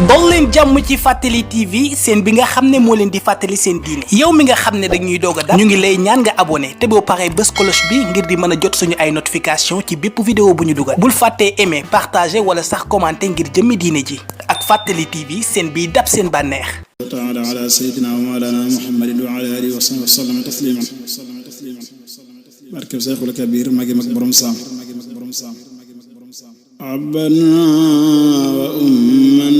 dol leen jàmm ci Fàttali TV seen bi nga xam ne moo leen di fàttali seen diine yow mi nga xam ne dañuy doog a dab ñu ngi lay ñaan nga abonné te boo paree bës cloche bi ngir di mën a jot suñu ay notification ci bépp vidéo bu ñu dugal bul fàttee aimer partager wala sax commenter ngir jëmmi diine ji ak Fàttali TV seen biy dab seen bànneex taala ala sayyidina wa mawlana muhammadin wa ala alihi wa sahbihi wa sallam tasliman barke Seexul Kabir magi mag borom saam abana wa umman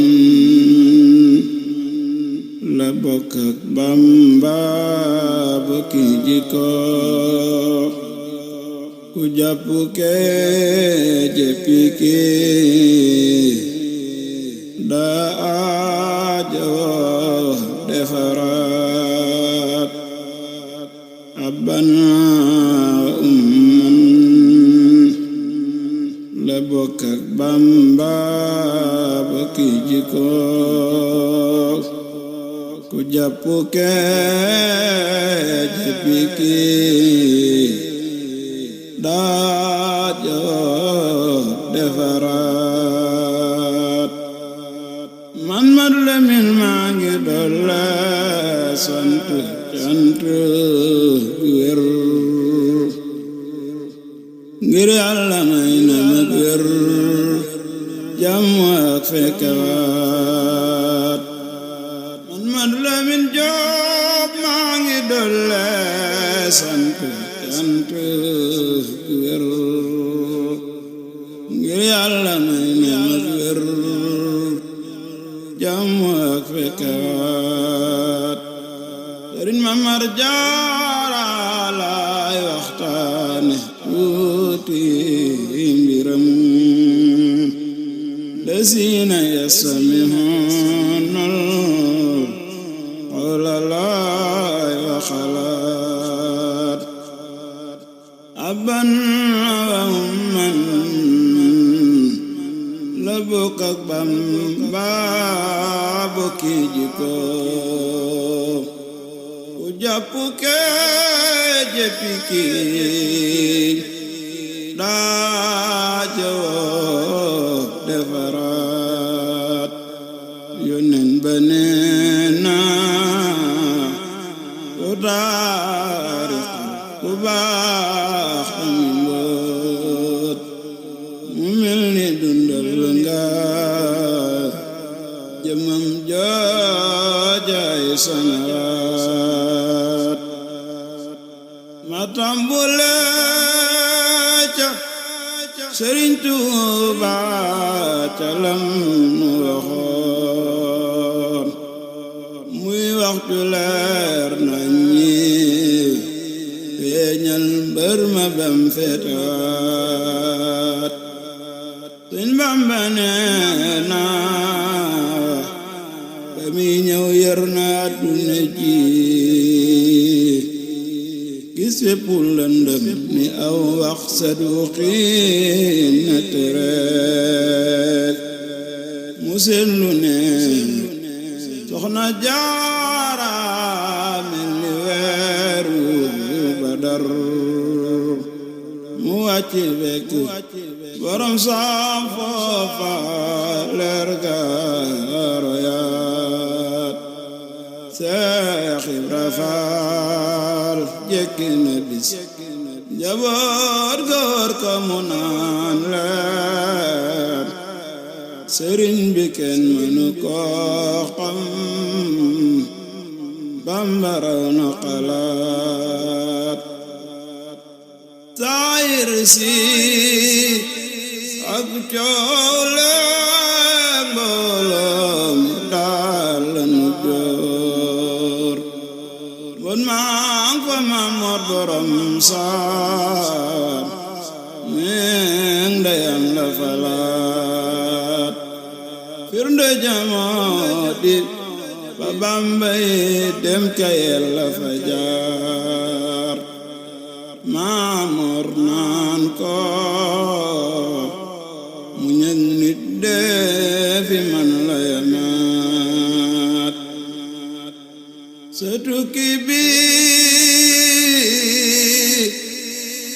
la bokk ak Bamba bokki jikko ku jàpp ke jéppi ki daa aajo defaraat abana wa umman la bokk ak Bamba bokki jikko ku jàpp ke jéppi ki daa aajo defaraat man Madu Lamin maa ngi dolle sant cant gu wér ngir Yàlla may na ma wér jàmm ak fekkewaat man Madu Lamin Jóob maa ngi dolle sant cant gu wér ngir Yàlla may na ma wér jàmm ak fekkewaat Sëriñ Mamar Jaara laay waxtaane tuuti mbiram lasiina yastami'uunal qawla laay waxalaat abban wa umman la bokk ak Bamba bokki jikko ku jàpp ke jéppi ki daa aajo defaraat Yónneen ba neena ku taarix ku baax ami mboot mu mel ni dundal nga jëmam joojaay sanawaat ma tàmbule ca Sëriñ Tuuba ca lam nu waxoon muy waxtu leer naññi feeñal mbër ma bam fetaat Sëñ Bamba nee na ba mi ñëw yar na àdduna ji gis fépp lëndëm ni aw wax saduqiin na tereek mu seetlu ne Soxna Jaara mel ni weeru Badar mu wàcc fekk borom saam foofa leer ga royaat Seex Ibra Faal jekki na bis njaboot góor ko mu naan leen sëriñ bi kenn mënu ko xam Bamba raw na xalaat saayir si ak coow leen mbooloo mi daal lanu joor bon maa fa Mamor borom saam meeng ndeyam la falaat firnde jamoo di ba Bamba yi dem kayel la fa jaar Mamor naan ko mu ñëg nit dee fi man la yamaat sa tukki bi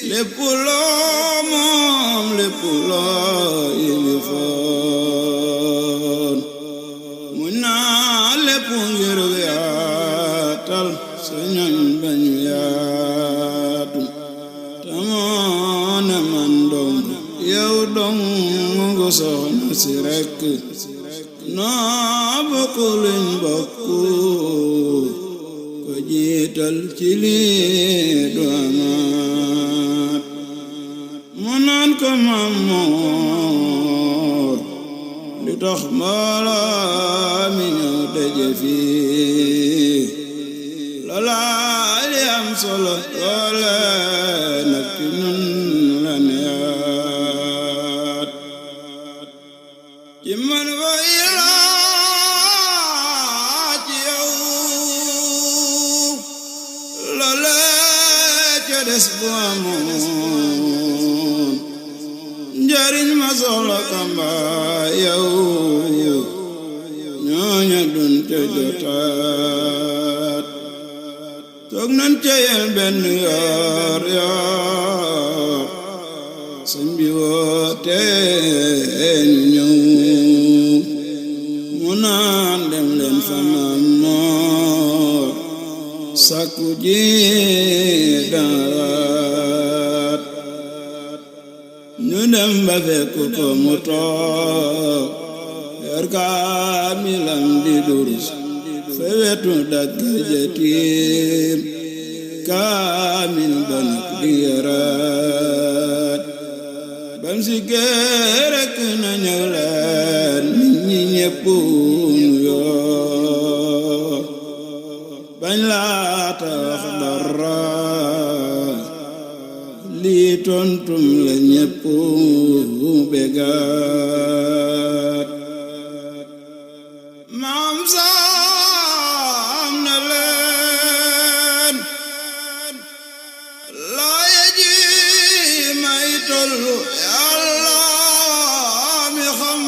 lépp loo moom lépp loo yilifoon dong ngu soxna si rekk noo bokk luñ bokk ko jiital ci lii du amaat mu naan ko Mamoor li tax mbooloo mi ñëw daje fii loolaa li am solo loole nag ci nun la neyaat ci man wa ilaa ci yow loole ca des bu amoon njariñ ma soxla kamba yow ñooña dun te jotaat toog nan ca yel benn yoor yoor sëñ bi woote ñu ñëw mu naan dem leen fa Mamoor sakku ji daraat ñu dem ba fekk ko mu toog yor kaamilam di durus fa wetu dagga jatiim kaamil ba nag di yaraat bam si gerek na ñëw leen nit ñi ñépp nu yoo bañ laata wax dara lii tontum la ñépp begaat maam saam na leen laaya ji may tollu Yàlla mi xam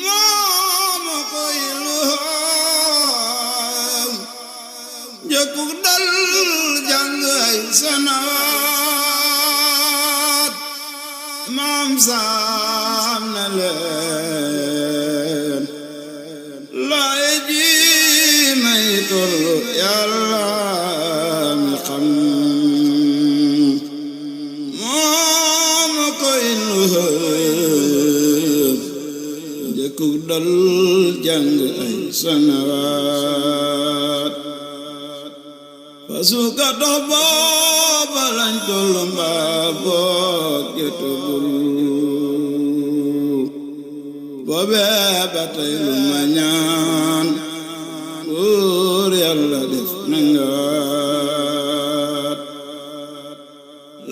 mooma ko ilham jëkkuk dal jàng ay sanawaat maam saam na leen laaya ji may tollu Yàlla mi xam mooma ko ilham jëkkuk dal jàng ay sanawaat fasuka dox booba lañ tollu mbaa boog jotagul boobee ba tey lu ma ñaan buur Yàlla def nangaat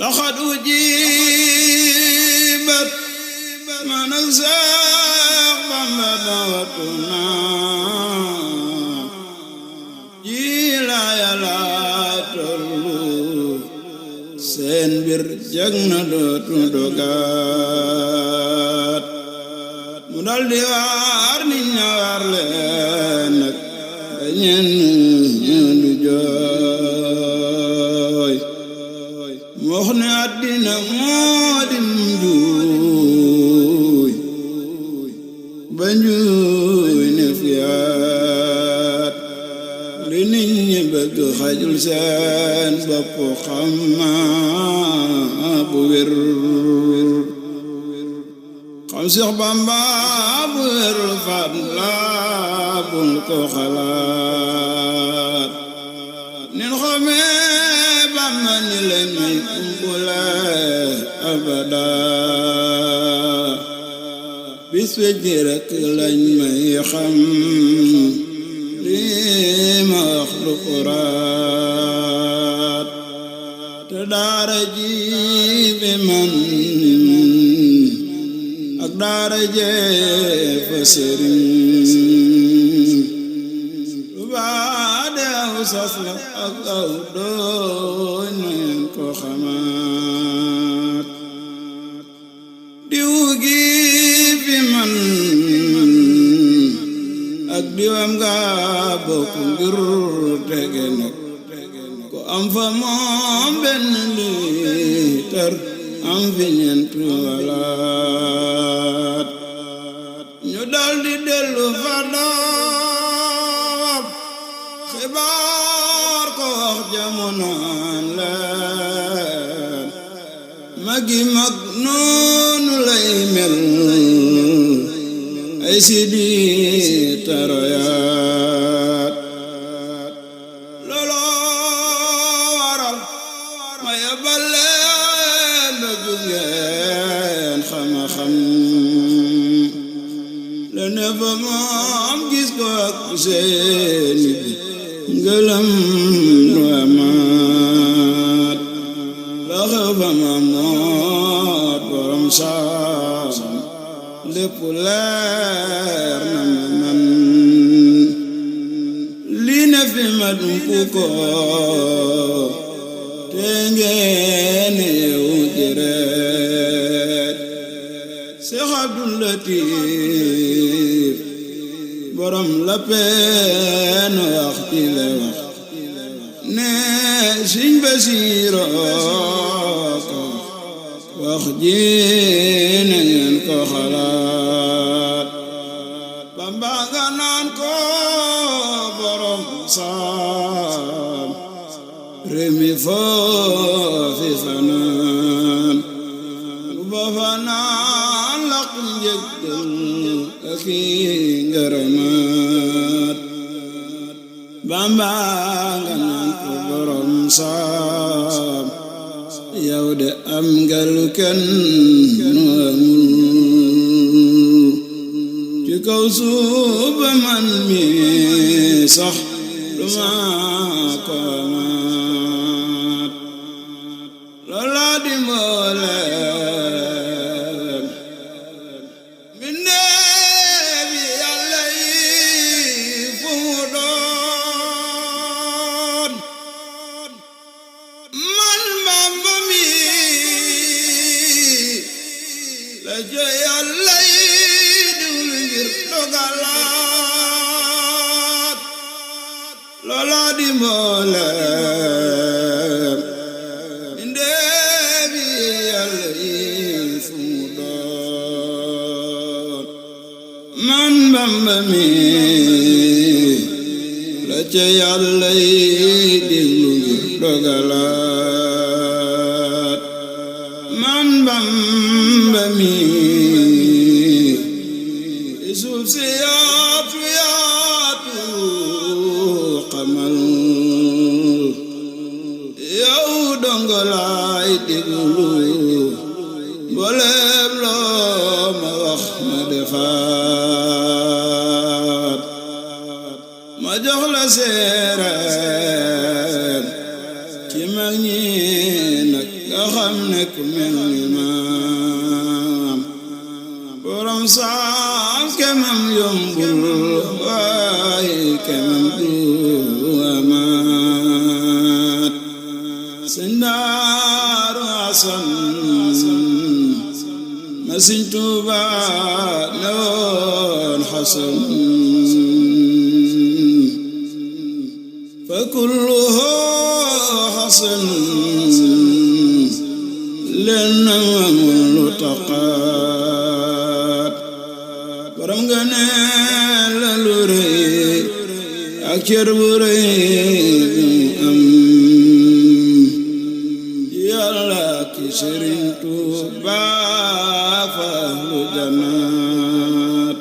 laxat ujibat man ak Seex Bamba dawatuna ji la Yàlla tollu seen mbir jag na dootu dogaat mu daldi waar nit ña waar leen nag ba ñenn ñu du jooy mu wax ne àddina moo di njuuy ba njuuy ne fiyaat li nit ñi bëgg xajul seen bopp xam naa bu wér xam Seex Bamba bu wér faat laa bul ko xalaat nin xamee Bamba ni leen may umpule abada bis ji rekk lañ may xam lii ma wax lu quraat te daara ji bi man ak daara jee fa sëriñ lu baa dee aw sas la ak aw dooñ neen ko xamaat diw gi fi man ak diwam nga bokk ngir tege nag ko am fa moom benn liitar am fi ñeent walaat ñu daldi dellu fa daab xibaar ko wax jamonaan leen magi mag noonu lay mel ay sidi taroyaat looloo waral ma yabal leen bëgg ngeen xam-xam la ne fa moom gis ko ak seeni bi ngëlam lu amaat la xew fa ma moot borom saam lépp leer na ma man lii ne fi ma dumpu ko te ngeen yeewu jëreet Seex Abdul Latiif borom la peen wax ci la wax ne Sëñ Basiru wax ji na ngeen ko xalaat Bamba nga naan ko borom saam réew mi foofi fanaan bu ba fanaan laq njëggal ak i ngërëmaat Bamba nga naan ko borom saam yow de am nga lu kenn nu amul ci kaw suuf ba man mi sax du ma ko amaat loola di mbooleem mbindeef yi Yàlla yi fu mu doon man Bamba mi la jo Yàlla yi dul ngir dogalaat loola di mbooleem mbindeef yi Yàlla yi fu mu doon man Bamba mi la ca Yàlla yi dul ngir dogalaat man Bamba mi suuf si yaatu yaatu xamal yow dongo laay déglu mbooleem loo ma wax ma defaat ma jox la seereem ci mag ñi nag nga xam ne ku mel ni maam borom saam kemam yombul waaye kemam du amaat Sëñ Daaru Asan ma Sëñ Tuuba ne woon Xasan fa kulluhu Xasan leen amul lu taqaat borom nga ne la lu rëy ak cër bu rëy am Yàlla ki Sëriñ Tuuba fa lu janaat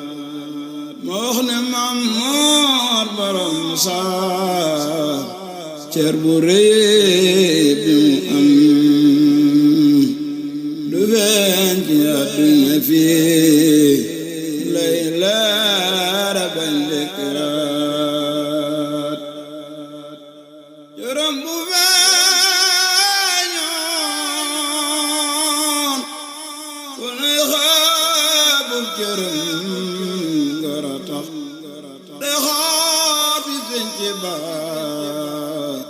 ma wax ne Maam Moor borom saa cër bu rëy bi mu am du feeñ ci àdduna fii lay leera bañ dëkkiraat cëram bu feeñoon ku nuy xeebu cëram ngara tax de xoot bi feeñ ci baat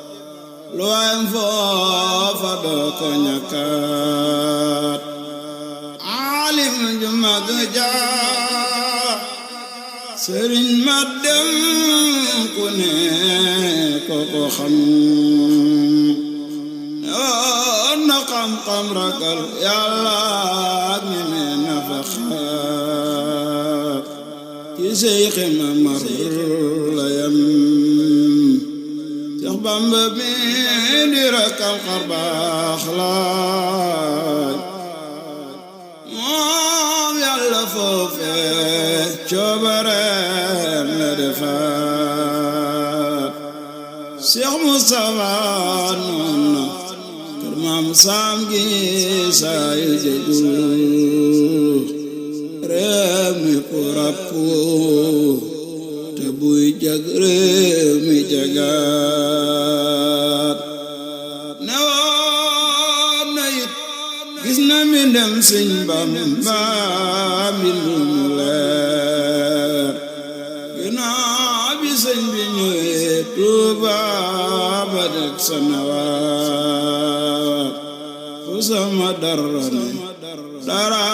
lu waayam foofa doo ko ñàkkaat aalim ju mag ja sëriñ ma dem ku ne ko ko xam na xam-xam ragal Yàlla ak ñeme na fa xaat ci Seyxi Mamar la yam Seex Bamba bi di rakam xar baax laaj Mustafa noon na kër maam saam gi saa yu jegul réew mi ku ràppu te buy jag réew mi jagaat ne woon na it gis na mi dem Sëñ Bamba mbindu mu leer ginnaaw bi sëñ bi ñëwee Tuuba ba dëkk Sanawaat fu sama dara ne dara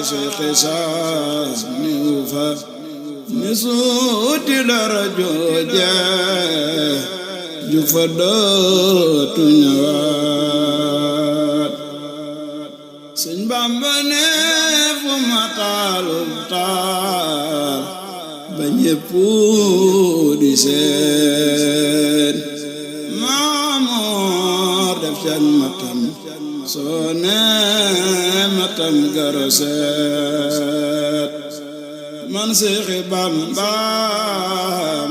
Cheikh Saas niw fa ni suuti dara jooje ju fa dootu ñëwaat Sëñ Bamba ne fu ma taalub taal ba ñépp di seen Maamoor def cag matam soo ne matam garo seet man Seexi Bamba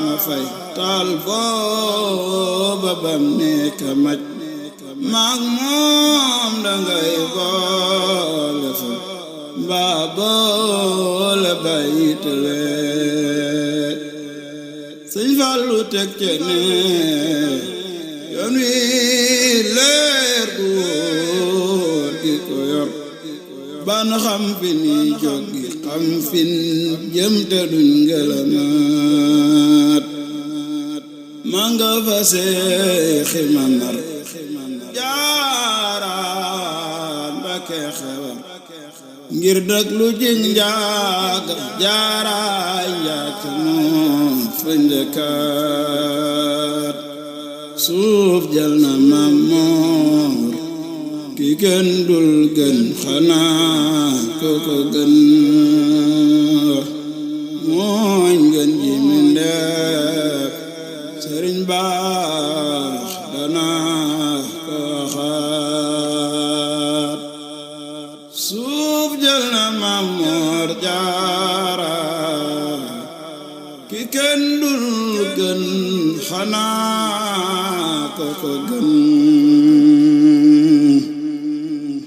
ma fay taal booba bam nekk maj maag moom dangay boole fa mbaa boole bayitale Sëñ Fallu teg ce ne yoon wi leer gu wóor gi ko yor ban xam fi ni jógi xam fin jëm te duñ ngelamat ma nga fa Seexi Mamar jaaraan Mbakke xewar ngir dëkk lu jing njaaga jaaraay njaag moom fa njëkkaat suuf jël na Maamoor ki gën dul gën xanaa ko ko gën mooñ gën ji mindeef Sëriñ baax danaa ko waxaat suuf jël na Maamoor jaara ki kenn dul gën xanaa ko ko gën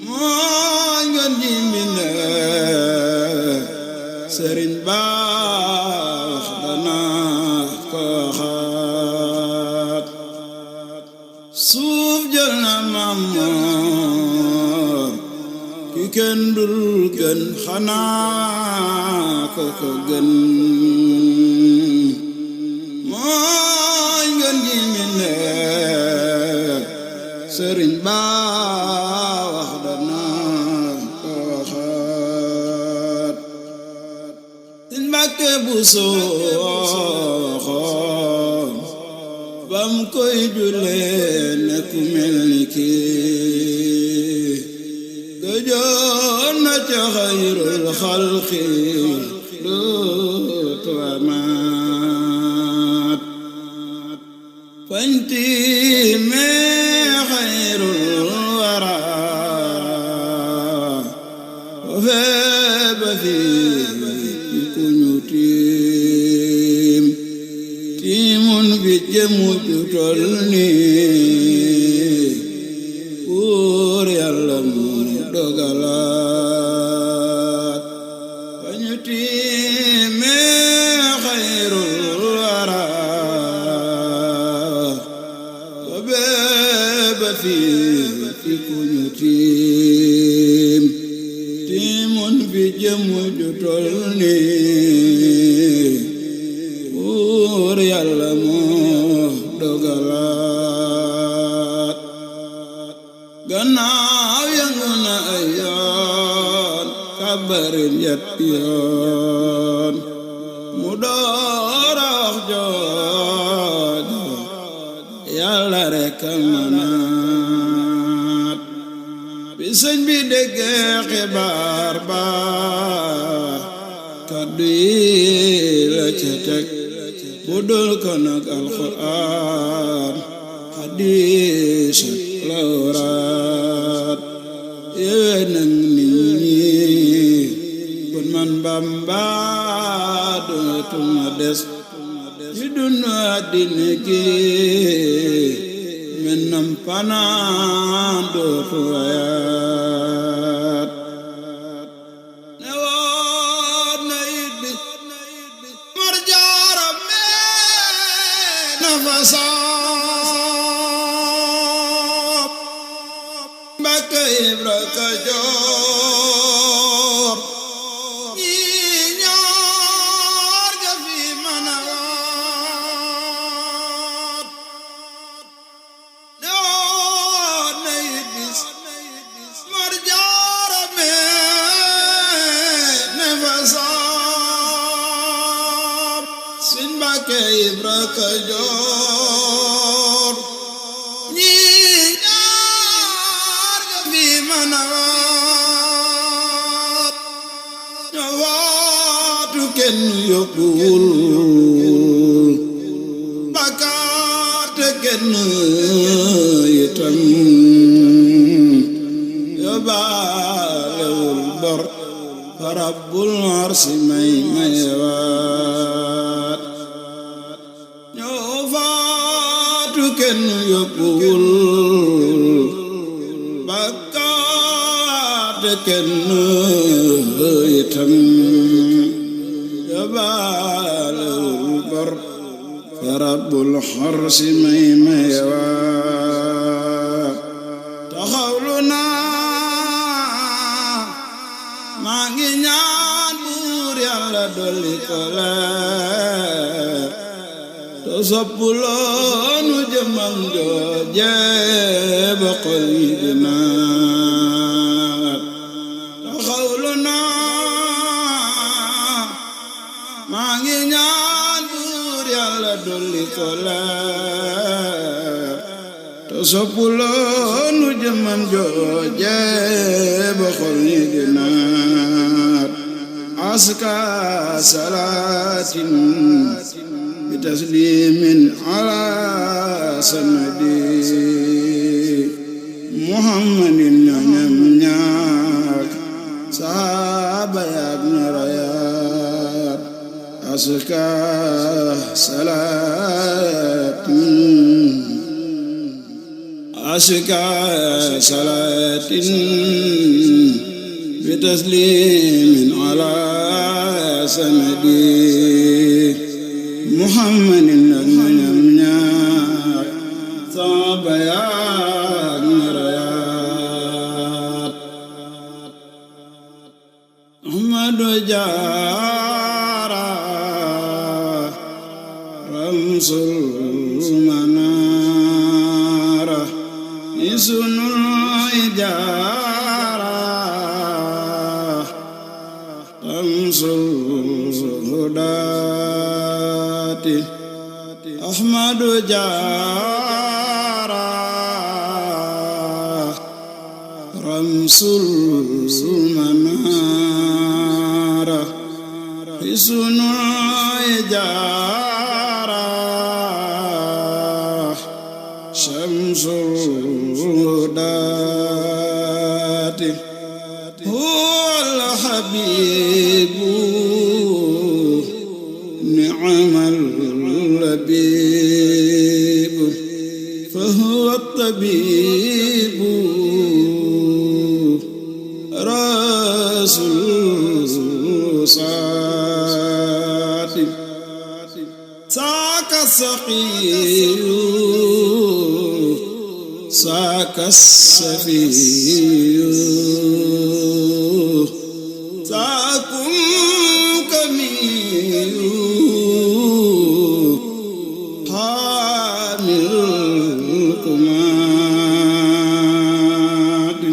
mooy gën ji mbindeef Sëriñ baax danaa ko waxaat suuf jël na Maamoor ki kenn dul gën xanaa ko ko gën mooy gën ji mbindeef Sëriñ baax danaa ko waxaat Sëñ Mbàkke Buso waxoon bam koy julee ne ku mel ni kii gëjoon na ca xayrul xalqi dootu amaat fañti mee xayrul wara wa feeba fi ku ñu tiimun bi jëmu ju tol ni buur Yàlla mu dogalaat fa ñu tiimee xayrul wara wa beeba fi ku ñu tiimun bi jëmu ju tol ni buur Yàlla moo dogalaat gannaaw yëngu na ay yoon kabarin yet yoon mu doora wax joojo Yàlla rekk a manaat bi sëñ bi déggee xibaar ba kaddu yi la ca teg bu dul ko nag alxuraan hadiis lawraat yewe nag nit ñi kon man Bamba dootuma des ci dunu àddina gi minnam fanaan dootu wayaat ne woon na it bi Mor Jaara mee na fa soob Mbakke Ibra Kajoor ñi ñaar ga fi mën a waat ne woon na it bis Mor Jaara mee na fa soob Sëñ Mbakke Ibra Kajoor ñi ñaar ga fi mën a waat ña waatu kenn yóbbuwul bakaar te kenn itam yóbbaalewul bor fa Rabbul Arsi may mayewaat ñoo faatu kenn yóbbuwul bakaar te kenn itam yóbbaalewul bor fa Rabbul Arsi may mayewaat taxawlu naa maa ngi ñaan buur Yàlla dolli ko leer te soppuloonu jëmam jooje ba xol yi di naat taxawlu naa maa ngi ñaan buur Yàlla dolli ko leer te soppuloonu jëmam jooje ba xol yi di naat aska salaatin bi taslimin ala sanadi muhammadin ñoñam ñaak saaba yaak ñarayaat aska salaatin bi taslimin ala sanadi muhammadin ak ñoñam ñaar saaba yaak ñarayaat Ahmadu Jaara ramsul manaara ni sunuy jaara ramsul hudaati Ahmadu Jaara ramsul manaara sunuy jaara shamsul hudaati huwal habiibu ni'mal labiibu fahuwa tabiibu rasul saati saaka saqiyu saaka safiyu saakum kamiyu haamil kumaati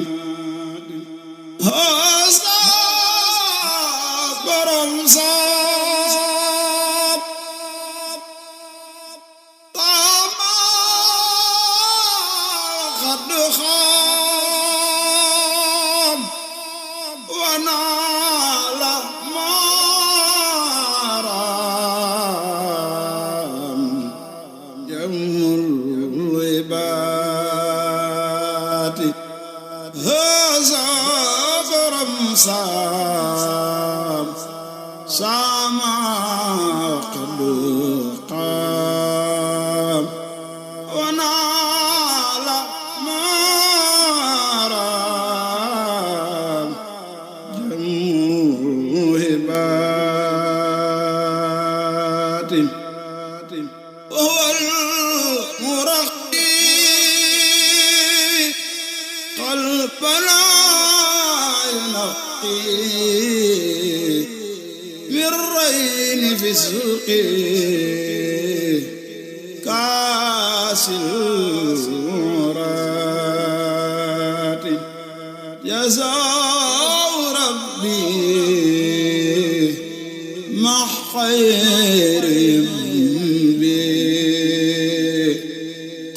sama qad qaam wa بالرين في سوقي كاس المرات جزاء ربي مع خير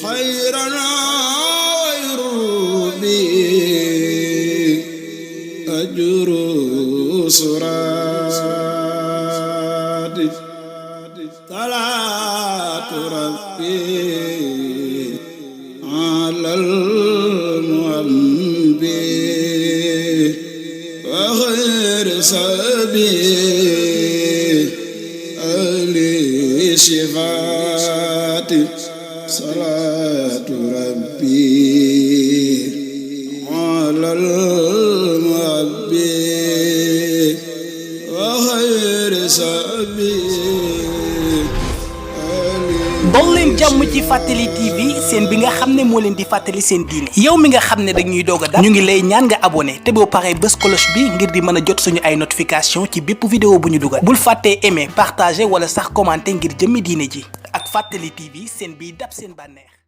خيرنا ويربي أجر سراد صلاة ربي على المنبي وخير سبيل أهل شفاعة صلاة ربي على المعبي وخير سبيل dol leen jàmm ci Fàttali TV seen bi nga xam ne moo leen di fàttali seen diine yow mi nga xam ne dañuy doog a dab ñu ngi lay ñaan nga abonné te boo paree bës cloche bi ngir di mën a jot suñu ay notification ci bépp vidéo bu ñu dugal bul fàttee aimer partager wala sax commenter ngir jëmmi diine ji ak Fàttali TV seen biy dab seen bànneex